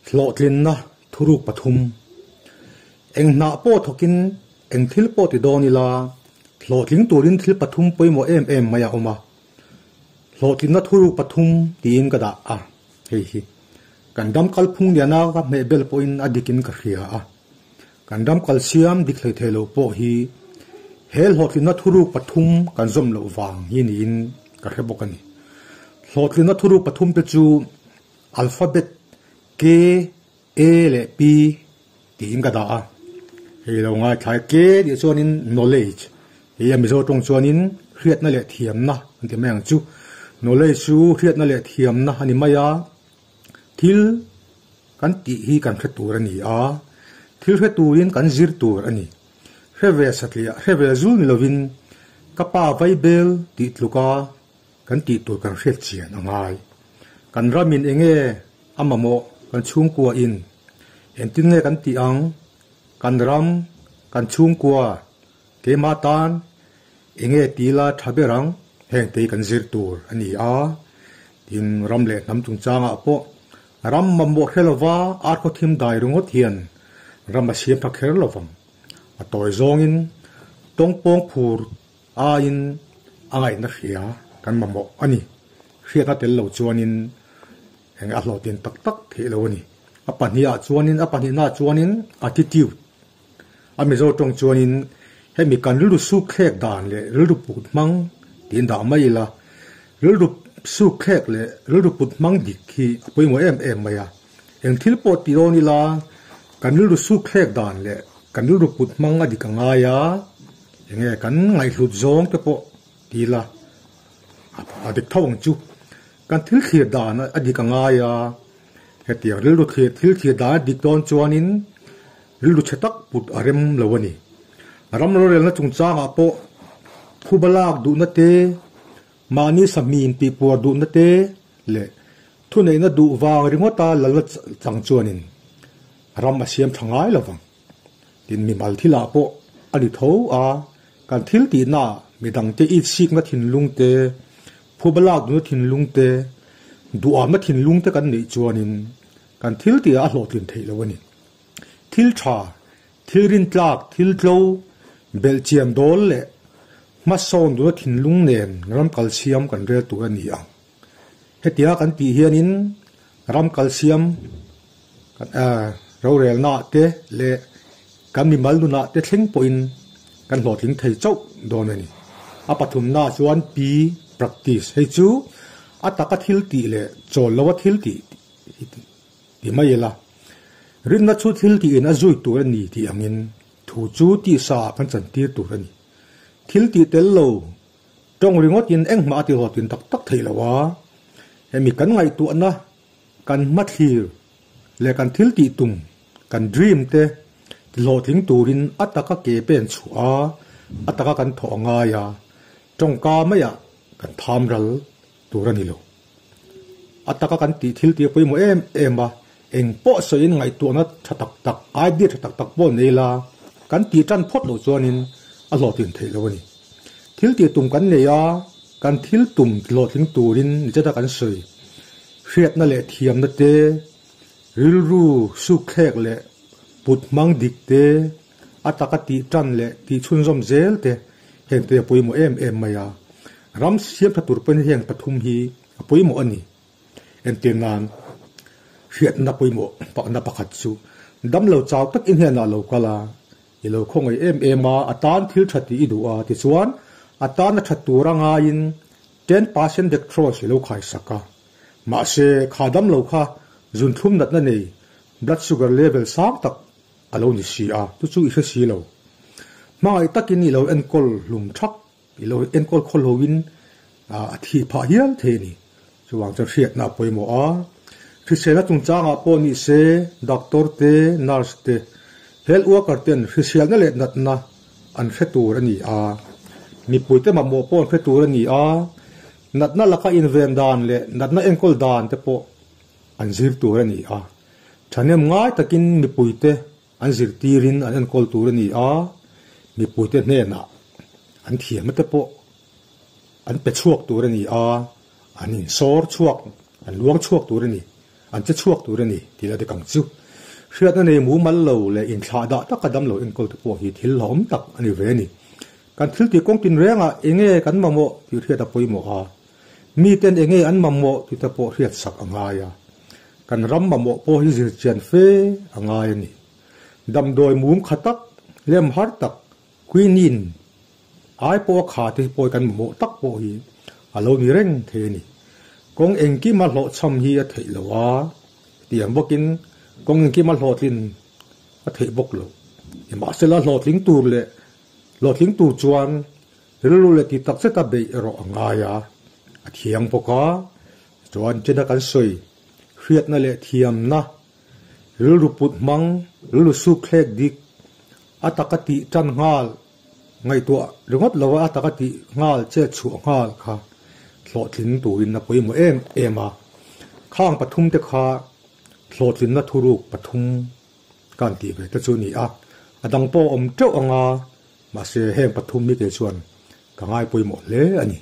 Hlawhtlinna thuruk pathum. Eng hnah pawh thawkin eng thil pawh ti dawn ila, hlawhtling turin thil pathum pawimawh em em mai a awm a. Hlawhtlinna thuruk pathum tiin ka dah a, hei hi kan ram kalphung liana ka hmeh bel pawhin a dikin ka hria a. Kan ram kalsiam dik hlei thei lo pawh hi he hlawhtlinna thuruk pathum kan zawm loh vang hi niin ka hre bawk a ni. Hlawhtlinna thuruk pathum te chu Alphabet K, A leh P tiin ka dah a. Hei lo ngaithlai K tih chuanin knowledge hei a Mizo tawng chuanin hriatna leh thiamna an ti mai ang chu. Knowledge chu hriatna leh thiamna a ni mai a, thil kan tih hi kan hre tur a ni a, thil hre turin kan zir tur a ni. Hre ve satliah, hre ve zul ni lovin ka pa vaibel tih tluka Kan tih tur kan hriat chian a ngai. Kan ramin enge a mamawh kan chhungkua in engtin nge kan tih ang? Kan ram, kan chhungkua, keimah tan enge tila tha ber ang? Heng te hi kan zir tur a ni a. Tin, ram leh hnam chungchangah pawh ram mamawh hre lova ar khaw thim dai ringawt hian ram a siam tha kher lovang. A tawi zawngin tawngpawng phur Aiin a ngaihna hria kan mamawh a ni. Hriatna tel lo chuanin eng a hlawhtlin tak tak theih lo a ni. A pahnihah chuanin, a pahnihnaah chuanin attitude, a Mizo tawng chuanin hemi kan rilru suk thlek dan leh rilru put hmang tiin dah mai ila, rilru suk thlek leh rilru put hmang dik hi a pawimawh em em mai a. Eng thil pawh ti dawn ila, kan rilru suk thlek dan leh kan rilru put hmang a dik a ngai a. Enge kan ngaihhlut zawng te pawh ti ila a dik tho ang chu. Kan thil thlir dan a dik a ngai a, hetiang rilru thlir thil thlir dan a dik dawn chuanin rilru chhe tak put a rem lo a ni. Ram rorelna chungchangah pawh phuba lak duhna te, mahni sahmim tihpuar duhna te leh thuneihna duh vang ringawta lalna chang chuanin ram a siam tha ngai lo vang. Tin, mimal thilah pawh a ni tho a, kan thil tihnaah midangte itsikna thinlung te, phuba lak duhna thinlung te, duhamna thinlung te kan neih chuanin kan thil tihah a hlawhtlin theih lo a ni. Thil tha, thil rintlak, thil tlo, belhchian dawl leh hmasawn duhna thinlung nen ram kalsiam kan rel tur a ni ang. Hetia kan tih hianin ram kalsiam rorelnaah te leh kan mimal nunah te thleng pawhin kan hlawhtling thei chauh dawn a ni. A pathumnaah chuan P, Practice, hei chu a taka thil tih leh chawl loa thil tih ti mai ila. Rinna chu thil tihin a zui tur a ni tih angin thu chu tihsaah kan chantir tur a ni. Thil tih tel lo Tawng ringawtin engmah a ti hlawhtlin tak tak theih lo a, hemi kan ngaihtuahna, kan hmathlir leh kan thil tih tum, kan dream te ti hlawhtling turin a taka ke pen chhuah a, a taka kan thawh a ngai a, tawngka maiah kan tham ral tur a ni lo. A taka kan tih thil tih a pawimawh em em a, eng pawh sawiin ngaihtuahna tha tak tak, idea tha tak tak pawh nei la, kan tih tan phawt loh chuanin a hlawhtlin theih lo a ni. Thil tih tum kan nei a, kan thil tum hlawhtling turin ni chata kan sawi. Hriatna leh thiamna te, rilru sukthlek leh put hmang dik te, a taka tih tan leh tih chhunzawm zel te heng te a pawimawh em em mai a. Ram siam tha tur pawhin heng pathum hi a pawimawh a ni. Entir nan, hriatna pawimawh pakna pakhat chu damlo chau tak i hnenah lo kal a, i lo khawngaih em em a, a tan thil tha tih i duh a, tichuan a tan a that tur a ngaiin 10% dextrose i lo khaisak a. Mahse, kha damlo kha zunthlum natna nei, blood sugar level sang tak a lo ni si a, chu chu i hre si lo. Hmangaih takin i lo enkawl hlum thak, i lo enkawl khaw loin a thih phah hial thei a ni. Chuvang chuan hriatna a pawimawh a, hriselna chungchangah pawh ni se, doctor te, nurse te, health worker ten hriselna leh natna an hre tur a ni a, mipuite mamawh pawh an hre tur a ni a, natna laka inven dan leh natna enkawl dan te pawh an zir tur a ni a. Thahnem ngai takin mipuite an zirtirin an enkawl tur a ni a, mipuite hnenah an thiamna te pawh an pe chhuak tur a ni a, an insawr chhuak, an luang chhuak tur a ni. An che chhuak tur a ni tih la dik ang chu. Hriatna nei mumal lo leh inthlahdah taka damlo enkawl te pawh hi thil hlauhawm tak a ni ve a ni. Kan thil tih kawng tinrengah enge kan mamawh tih hriat a pawimawh a, miten enge an mamawh tih te pawh hriat sak a ngai a. Kan ram mamawh pawh hi zirchian fe a ngai a ni. Damdawi mum kha tak, lem har tak, quinine, ai pawh a kha te pawh kan mamawh tak pawh hi a lo ni reng thei a ni. Kawng engkima hlawhchham hi a theih lo a, hetiang bawkin kawng engkima hlawhtlin a theih bawk lo. Nimahsela hlawhtling tur leh hlawhtling tur chuan rilru leh tih tak zeta beih erawh a ngai a, a thiang bawk a. Chuan chena kan sawi hriatna leh thiamna rilru put hmang, rilru suk thlek dik, a taka tih tan nghal Ngaihtuah ringawt lo a a taka tih nghal chet chhuah nghal kha hlawhtling turin a pawimawh em em a. Khang pathum te kha hlawhtlinna thuruk pathum ka han tih ve te chu a ni a. A dang pawh a awm teuh ang a, mahse heng pathum hi kei chuan ka ngai pawimawh hle a ni.